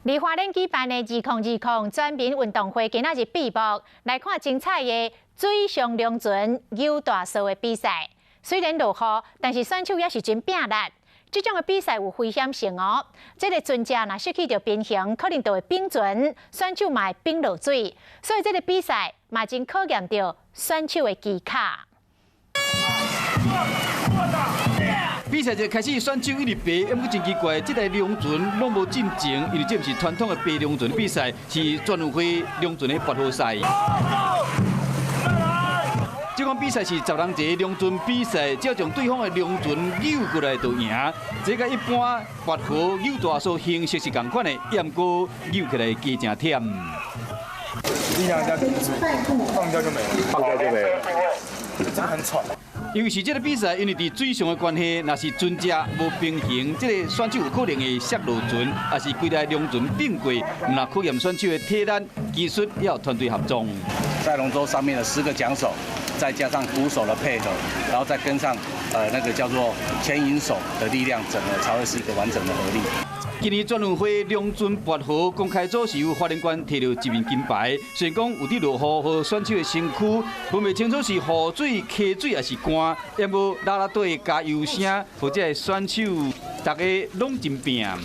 佇花蓮舉辦的2020全民運動會今仔日閉幕，來看精彩的水上龍船扭大索的比賽。雖然落雨，但是選手也是真拚力。這種的比賽有危險性哦。這个船隻若失去著平衡，可能就會反船，選手嘛會反落水。所以這个比賽嘛真考驗著選手的技巧。比賽一開始，選手一直爬，毋過真奇怪，這台龍船攏無進前，因為這毋是傳統的爬龍船比賽，是全運會龍船的拔河賽。這款比賽是10人坐龍船比賽，只要將對方的龍船扭過來就贏。這佮一般拔河扭大索形式是仝款的，毋過扭起來加誠忝。力量要頂住，放掉就沒了，放掉就沒了，真的很喘。因為是這个比賽，因為佇水上的關係，若是船隻無平衡，這个選手有可能會摔落船，抑是規台龍船反過，毋但考驗選手的體力、技術，也有團隊合作。賽龍舟上面的10個槳手，再加上鼓手的配合，然後再跟上那個叫做牽引手的力量，整個才會是一個完整的合力。今年全運會龍船拔河公開組是由花蓮縣提著一面金牌，雖然講有佇落雨，予選手的身軀分袂清楚是雨水、溪水抑是汗，毋過啦啦隊的加油聲，予這个選手逐家攏真拚。